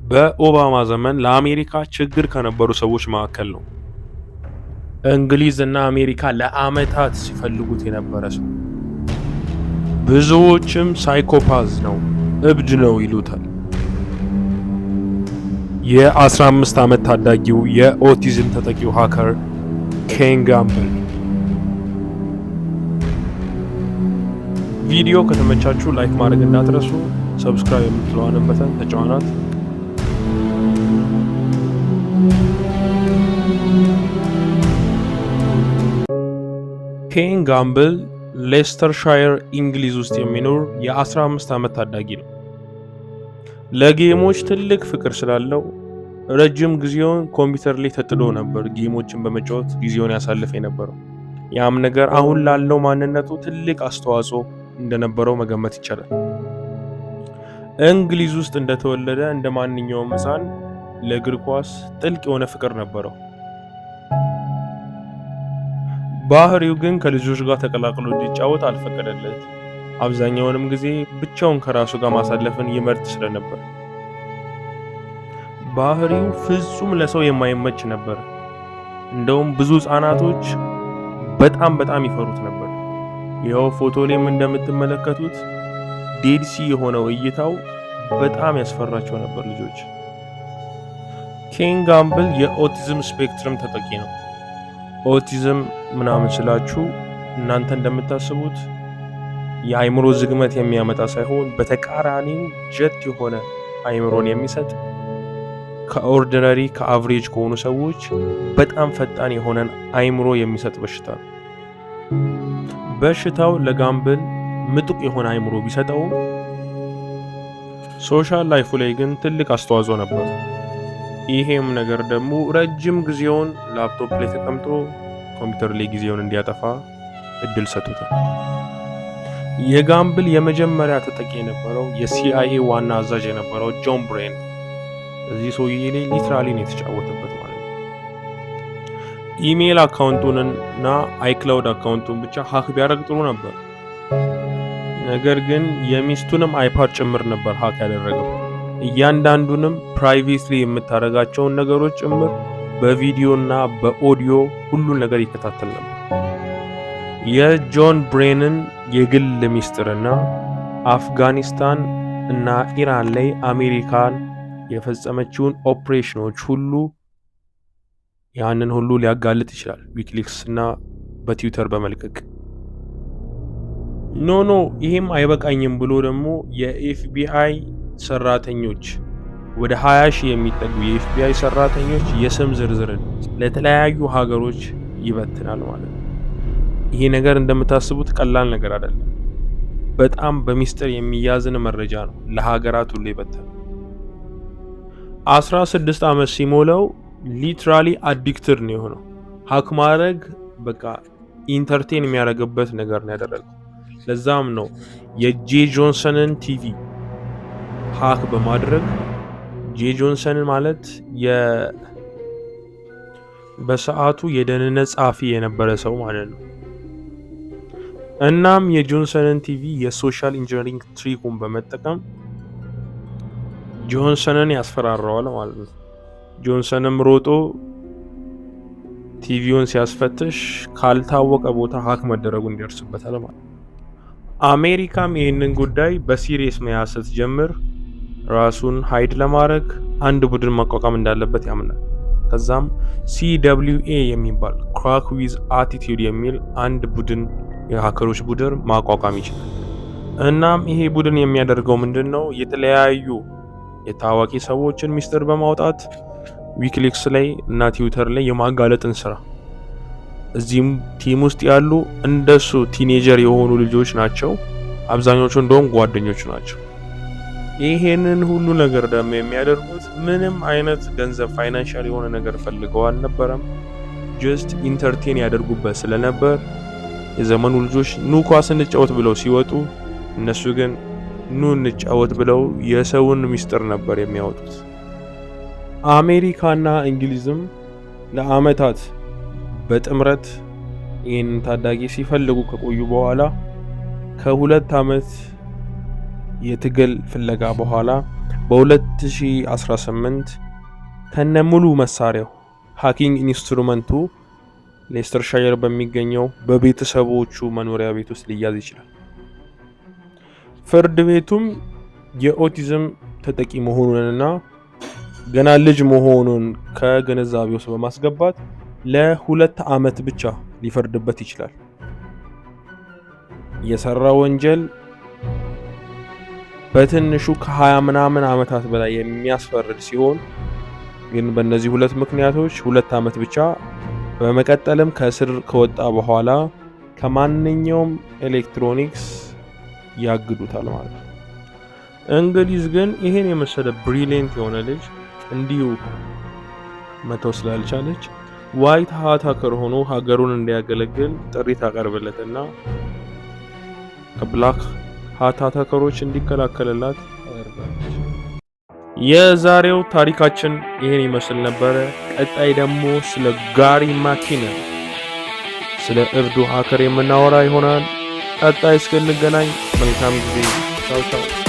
በኦባማ ዘመን ለአሜሪካ ችግር ከነበሩ ሰዎች መካከል ነው። እንግሊዝ እና አሜሪካ ለአመታት ሲፈልጉት የነበረ ሰው። ብዙዎችም psychopath ነው፣ እብድ ነው ይሉታል። የ15 ዓመት ታዳጊው የኦቲዝም ተጠቂው hacker ኬን ጋምብል። ቪዲዮ ከተመቻችሁ like ማድረግ እንዳትረሱ። Subscribe የምትለዋንን button ተጫኗት። ኬን ጋምብል ሌስተርሻየር እንግሊዝ ውስጥ የሚኖር የ15 ዓመት ታዳጊ ነው። ለ game ኦች ትልቅ ፍቅር ስላለው ረጅም ጊዜውን ኮምፒውተር ላይ ተጥዶ ነበር game ኦችን በመጫወት ጊዜውን ያሳልፍ የነበረው። ያም ነገር አሁን ላለው ማንነቱ ትልቅ አስተዋጽኦ እንደነበረው መገመት ይቻላል። እንግሊዝ ውስጥ እንደተወለደ እንደ ማንኛውም ሕፃን ለእግር ኳስ ጥልቅ የሆነ ፍቅር ነበረው። ባህሪው ግን ከልጆች ጋር ተቀላቅሎ እንዲጫወት አልፈቀደለት። አብዛኛውንም ጊዜ ብቻውን ከራሱ ጋር ማሳለፍን ይመርጥ ስለነበር ባህሪው ፍጹም ለሰው የማይመች ነበር። እንደውም ብዙ ሕፃናቶች በጣም በጣም ይፈሩት ነበር። ይኸው ፎቶ ላይም እንደምትመለከቱት dead sea የሆነው እይታው በጣም ያስፈራቸው ነበር ልጆች። ኬን ጋምብል የ autism spectrum ተጠቂ ነው። ኦቲዝም ምናምን ስላችሁ እናንተ እንደምታስቡት የአይምሮ ዝግመት የሚያመጣ ሳይሆን በተቃራኒው ጀት የሆነ አይምሮን የሚሰጥ፣ ከ ordinary፣ ከ average ከሆኑ ሰዎች በጣም ፈጣን የሆነን አይምሮ የሚሰጥ በሽታ ነው። በሽታው ለጋምብል ምጡቅ የሆነ አይምሮ ቢሰጠውም social life ኡ ላይ ግን ትልቅ አስተዋጽኦ ነበር። ይሄም ነገር ደግሞ ረጅም ጊዜውን ላፕቶፕ ላይ ተቀምጦ ኮምፒውተር ላይ ጊዜውን እንዲያጠፋ እድል ሰጥቶታል። የጋምብል የመጀመሪያ ተጠቂ የነበረው የሲአይኤ ዋና አዛዥ የነበረው ጆን ብሬን እዚህ ሰውዬ ላይ literally ነው የተጫወተበት ማለት ነው። Email account ኡን እና iCloud account ኡን ብቻ hack ቢያደርግ ጥሩ ነበር። ነገር ግን የሚስቱንም iPad ጭምር ነበር hack ያደረገው። እያንዳንዱንም privately የምታደርጋቸውን ነገሮች ጭምር በቪዲዮ እና በኦዲዮ ሁሉን ነገር ይከታተል ነበር። የጆን ብሬንን የግል ሚስጥርና አፍጋኒስታን እና ኢራን ላይ አሜሪካን የፈጸመችውን ኦፕሬሽኖች ሁሉ፣ ያንን ሁሉ ሊያጋልጥ ይችላል ዊኪሊክስ እና በትዊተር በመልቀቅ። No, no፣ ይሄም አይበቃኝም ብሎ ደግሞ የኤፍቢአይ ሰራተኞች፣ ወደ 20 ሺህ የሚጠጉ የኤፍቢአይ ሰራተኞች የስም ዝርዝርን ለተለያዩ ሀገሮች ይበትናል ማለት ነው። ይሄ ነገር እንደምታስቡት ቀላል ነገር አይደለም። በጣም በሚስጥር የሚያዝን መረጃ ነው ለሀገራት ሁሉ ይበትናል። 16 ዓመት ሲሞላው literally addicted ነው የሆነው። Hack ማድረግ በቃ entertain የሚያደርግበት ነገር ነው ያደረገው። ለዛም ነው የጄ ጆንሰንን TV hack በማድረግ፣ ጄ ጆንሰን ማለት በሰዓቱ የደህንነት ጸሐፊ የነበረ ሰው ማለት ነው። እናም የጆንሰንን TV የ social engineering trick ኡን በመጠቀም ጆንሰንን ያስፈራራዋል ማለት ነው። ጆንሰንም ሮጦ ቲቪውን ሲያስፈትሽ ካልታወቀ ቦታ hack መደረጉን ይደርስበታል ማለት ነው። አሜሪካም ይህንን ጉዳይ በ serious መያዝ ስትጀምር ራሱን hide ለማድረግ አንድ ቡድን ማቋቋም እንዳለበት ያምናል። ከዛም CWA የሚባል፣ Crack with Attitude የሚል አንድ ቡድን፣ የ hacker ኦች ቡድን ማቋቋም ይችላል። እናም ይሄ ቡድን የሚያደርገው ምንድን ነው? የተለያዩ የታዋቂ ሰዎችን ሚስጥር በማውጣት ዊኪሊክስ ላይ እና ትዊተር ላይ የማጋለጥን ስራ። እዚህም team ውስጥ ያሉ እንደሱ teenager የሆኑ ልጆች ናቸው። አብዛኞቹ እንደውም ጓደኞቹ ናቸው። ይሄንን ሁሉ ነገር ደግሞ የሚያደርጉት ምንም አይነት ገንዘብ፣ financial የሆነ ነገር ፈልገው አልነበረም። Just entertain ያደርጉበት ስለነበር፣ የዘመኑ ልጆች ኑ ኳስ እንጫወት ብለው ሲወጡ እነሱ ግን ኑ እንጫወት ብለው የሰውን ሚስጥር ነበር የሚያወጡት። አሜሪካና እንግሊዝም ለአመታት በጥምረት ይህንን ታዳጊ ሲፈልጉ ከቆዩ በኋላ፣ ከ2 ዓመት የትግል ፍለጋ በኋላ በ2018 ከነ ሙሉ መሳሪያው hacking instrument ኡ ሌስተርሻየር በሚገኘው በቤተሰቦቹ መኖሪያ ቤት ውስጥ ሊያዝ ይችላል። ፍርድ ቤቱም የኦቲዝም ተጠቂ መሆኑንና ገና ልጅ መሆኑን ከግንዛቤ ውስጥ በማስገባት ለ2 ዓመት ብቻ ሊፈርድበት ይችላል። የሰራው ወንጀል በትንሹ ከ20 ምናምን ዓመታት በላይ የሚያስፈርድ ሲሆን ግን በእነዚህ ሁለት ምክንያቶች 2 ዓመት ብቻ። በመቀጠልም ከእስር ከወጣ በኋላ ከማንኛውም ኤሌክትሮኒክስ ያግዱታል ማለት ነው። እንግሊዝ ግን ይሄን የመሰለ brilliant የሆነ ልጅ እንዲሁ መተው ስላልቻለች white hat hacker ሆኖ ሀገሩን እንዲያገለግል ጥሪ ታቀርብለትና ከ black hat hacker ኦች እንዲከላከልላት ታደርጋለች። የዛሬው ታሪካችን ይህን ይመስል ነበረ። ቀጣይ ደግሞ ስለ ጋሪ ማኪነን፣ ስለ እብዱ hacker የምናወራ ይሆናል። ቀጣይ እስክንገናኝ መልካም ጊዜ። ቻው ቻው።